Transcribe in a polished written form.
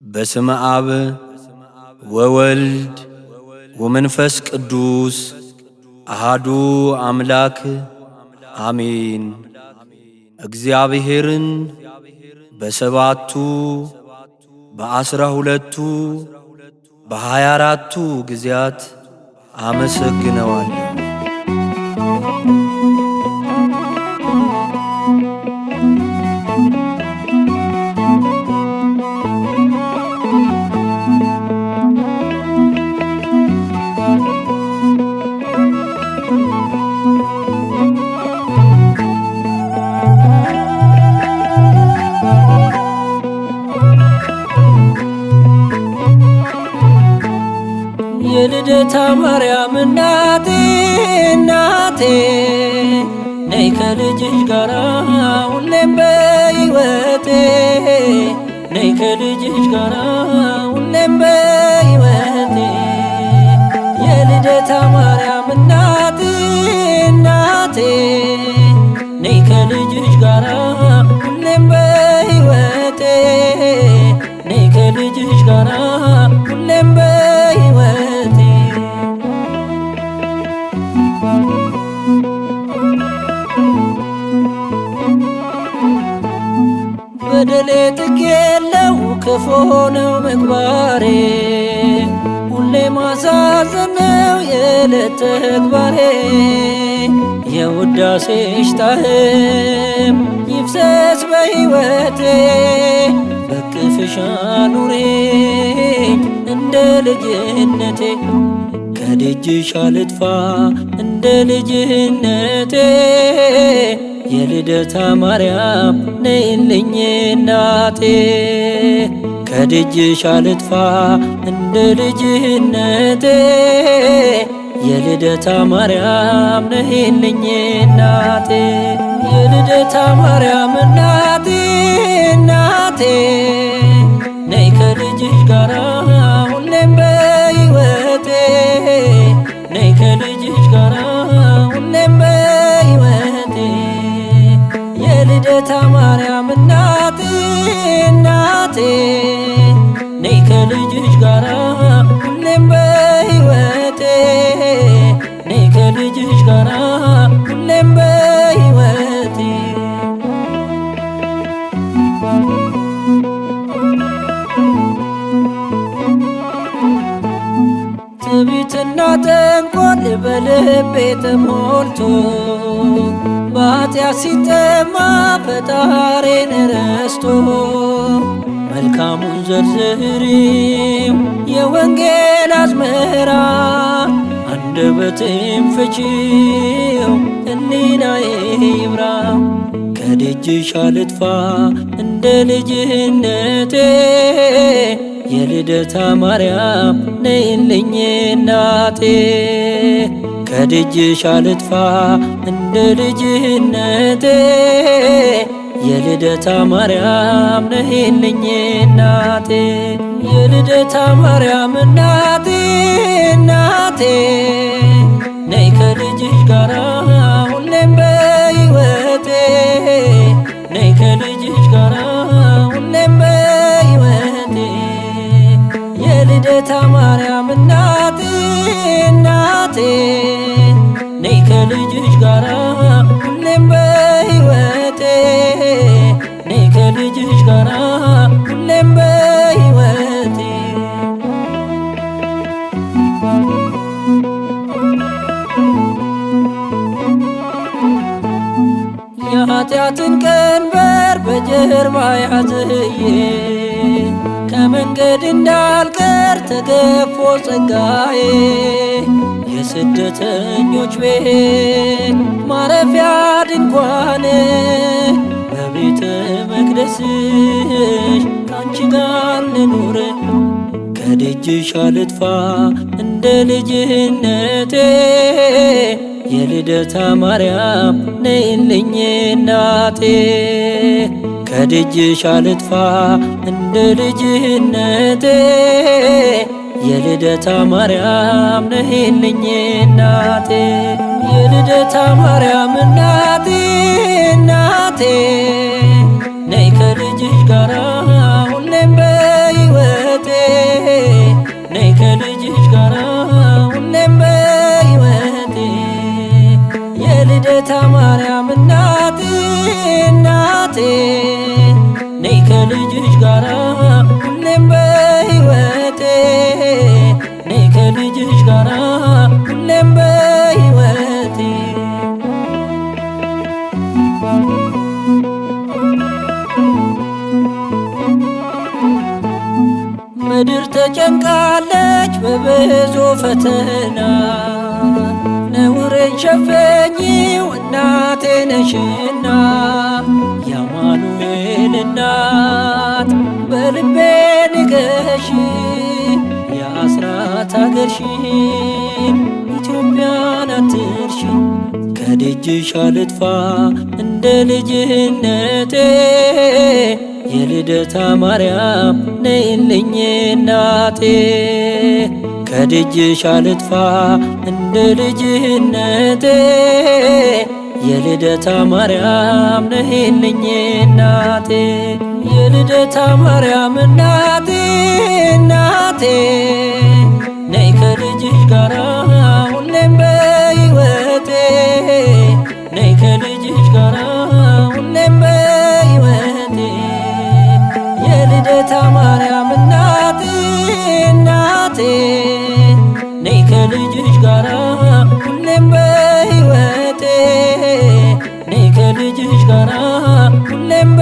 በስመ አብ ወወልድ ወመንፈስ ቅዱስ አሃዱ አምላክ አሜን። እግዚአብሔርን በሰባቱ በ12ቱ በ24ቱ ጊዜያት አመሰግነዋለሁ። የልደታ ማርያም እናቴ እናቴ ነይ ከልጅሽ ጋራ ሁሌም በሕይወቴ ነይ ከልጅሽ ጋራ ሁሌም በሕይወቴ የልደታ ማርያም እናቴ እናቴ ነይ ከልጅሽ ጋራ ሁሌም በሕይወቴ ነይ ከልጅሽ ጋራ ሁሌም በሕይወቴ። በደሌ ጥግ የለው ክፉ ነው ምግባሬ ሁሌ ማሳዘን ነው የዕለት ተግባሬ የውዳሴሽ ጣዕም ይፍሰስ በሕይወቴ በቅፍሽ አኑሪኝ እንደ ልጅነቴ ከደጅሽ አልጥፋ እንደ ልጅነቴ የልደታ ማርያም ነይልኝ እናቴ ከደጅሽ አልጥፋ እንደ ልጅነቴ የልደታ ማርያም ነይልኝ እናቴ የልደታ ማርያም እናቴ እናቴ ነይ ከልጅሽ ጋራ ሁሌም በሕይወቴ ነይ ከልጅሽ ጋራ ሁሌም በሕይወቴ የልደታ ማርያም እናቴ እናቴ ነይ ከልጅሽ ጋራ ሁሌም በሕይወቴ ነይ ከልጅሽ ጋራ ሁሌም በሕይወቴ። ትዕቢትና ተንኮል በልቤ ተሞልቶ በኃጢአት ሲጠማ ፈጣሪን ረስቶ መልካሙን ዘርዝሪው የወንጌል አዝመራ አንደበቴን ፍቺው ሕሊናዬ ይብራ ከደጅሽ አልጥፋ እንደ ልጅነቴ የልደታ ማርያም ነይልኝ እናቴ ከደጅሽ አልጥፋ እንደ ልጅነቴ የልደታ ማርያም ነይልኝ እናቴ የልደታ ማርያም እናቴ እናቴ ነይ ከልጅሽ ጋራ ሁሌም በሕይወቴ ነይ ከልጅሽ ጋራ ሁሌም በሕይወቴ የልደታ ማርያም እናቴ እናቴ ነይ ከልጅሽ ጋራ ሁሌም በሕይወቴ ነይ ከልጅሽ ጋራ ሁሌም በሕይወቴ። የኃጢአትን ቀንበር በጀርባ ያዝዬ ከመንገድ እንዳልቀር ተገፎ ጸጋዬ የስደተኞች ቤት ማረፊያ ድንኳን በቤተ መቅደስሽ ካንቺ ጋር ልኑር ከደጅሽ አልጥፋ እንደ ልጅነቴ የልደታ ማርያም ነይልኝ እናቴ ከደጅሽ አልጥፋ እንደ ልጅነቴ የልደታ ማርያም ነይልኝ እናቴ የልደታ ማርያም እናቴ እናቴ ነይ ከልጅሽ ጋራ ሁሌም በሕይወቴ ምድር ተጨንቃለች በብዙ ፈተና፣ ነውሬን ሸፈኚው እናቴ ነሽና። የአማኑኤል እናት በልቤ ንገሺ፣ የአስራት አገርሽን ኢትዮጵያን አትርሺ። ከደጅሽ አልጥፋ እንደ ልጅነቴ፣ የልደታ ማርያም ነይልኝ እናቴ። ከደጅሽ አልጥፋ እንደ ልጅነቴ፣ የልደታ ማርያም ነይልኝ እናቴ። የልደታ ማርያም እናቴ እናቴ፣ ነይ ከልጅሽ ጋራ ሁሌም በሕይወቴ፣ ነይ ከልጅሽ ጋራ ሁሌም በሕይወቴ። የልደታ ማርያም እናቴ እናቴ፣ ነይ ከልጅሽ ጋራ ሁሌም በሕይወቴ፣ ነይ ከልጅሽ ጋራ ሁሌም በ